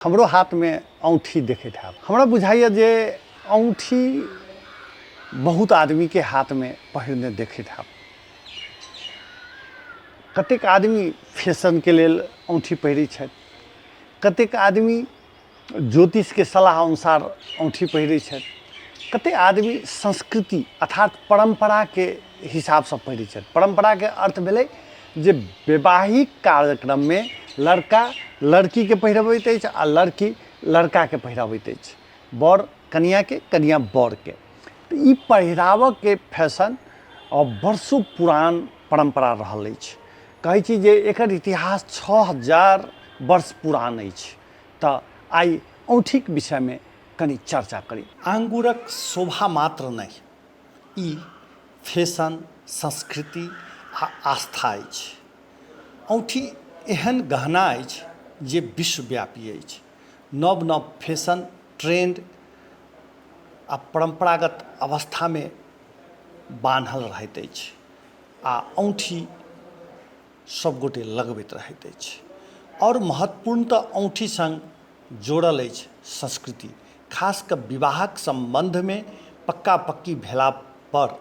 हमरो हाथमे औँठी देखैत हैब। हमरा बुझाइए जे औँठी बहुत आदमीके हाथमे पहिरने देखैत हैब। कतेक आदमी फैशनके लेल औँठी पहिरै छथि, कतेक आदमी ज्योतिषके सलाह अनुसार औँठी पहिरै छथि, कतेक आदमी संस्कृति अर्थात परम्पराके हिसाबसँ पहिरै छथि। परम्पराके अर्थ भेलै जे वैवाहिक कार्यक्रममे लड़का लड़कीके पहिरबैत अछि आ लड़की लड़काके पहिरबैत अछि, वर कनिआँके, कनिआँ वरके। तऽ ई पहिराबऽके फैशन वर्षो पुरान परम्परा रहल अछि। कहै छी जे एकर इतिहास 6000 वर्ष पुरान अछि। तऽ आइ औँठीक विषयमे कनि चर्चा करी। आङ्गुरक शोभा मात्र नहि, ई फैशन, संस्कृति आ आस्था अछि। औँठी एहन गहना अछि जे विश्वव्यापी अछि। नव नव फैशन, ट्रेंड आ परम्परागत अवस्थामे बान्हल रहैत अछि आ औँठी सभगोटे लगबैत रहैत अछि। आओर महत्वपूर्ण तऽ औँठी सङ्ग जोड़ल अछि संस्कृति। खास कऽ विवाहक सम्बन्धमे पक्का पक्की भेलापर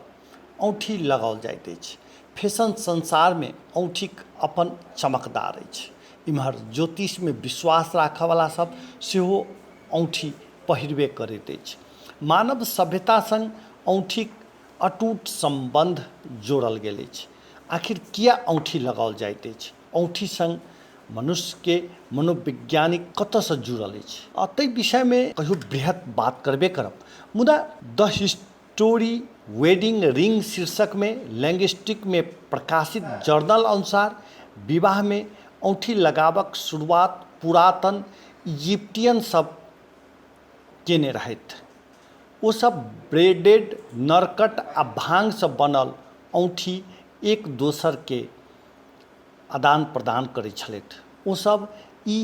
औँठी लगाओल जाइत अछि। फैशन संसारमे औँठीक अपन चमकदार अछि। इम्हर ज्योतिषमे विश्वास राखऽवला सब सेहो औँठी पहिरबे करैत अछि। मानव सभ्यता सङ्ग औँठीक अटूट सम्बन्ध जोड़ल गेल अछि। आखिर किया औँठी लगाओल जाइत अछि? औँठी सङ्ग मनुष्यके मनोवैज्ञानिक कतऽसँ जुड़ल अछि? आ ताहि विषयमे कहियो बृहत बात करबे करब, मुदा द हिस्टोरी वेडिंग रिंग शीर्षकमे लैंगिस्टिकमे प्रकाशित जर्नल अनुसार विवाहमे औँठी लगाबक शुरुआत पुरातन इजिप्टियन सब केने रहथि। ओसभ ब्रेडेड नरकट आ भाँगसँ बनल औँठी एक दोसरके आदान प्रदान करै छलथि। ओसभ ई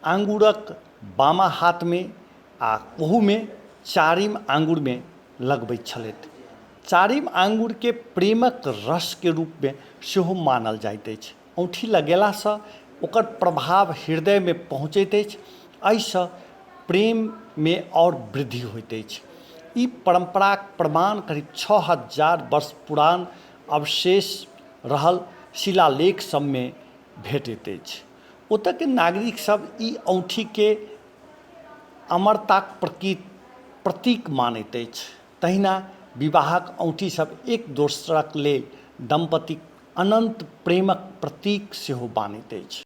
आङ्गुरक बामा हाथमे आ ओहूमे चारिम आङ्गुरमे लगबैत छलथि। चारिम आङ्गुरके प्रेमक रसके रूपमे सेहो मानल जाइत अछि। औँठी लगेलासँ ओकर प्रभाव हृदयमे पहुँचैत अछि। एहिसँ प्रेममे आओर वृद्धि होइत अछि। ई परम्पराक प्रमाण करीब 6000 वर्ष पुरान अवशेष रहल शिलालेख सबमे भेटैत अछि। ओतऽके नागरिक सब ई औँठीके अमरताक प्रतीक मानैत अछि। तहिना विवाहक औँठी सब एक दोसरक लेल दम्पतिक अनन्त प्रेमक प्रतीक सेहो मानैत अछि।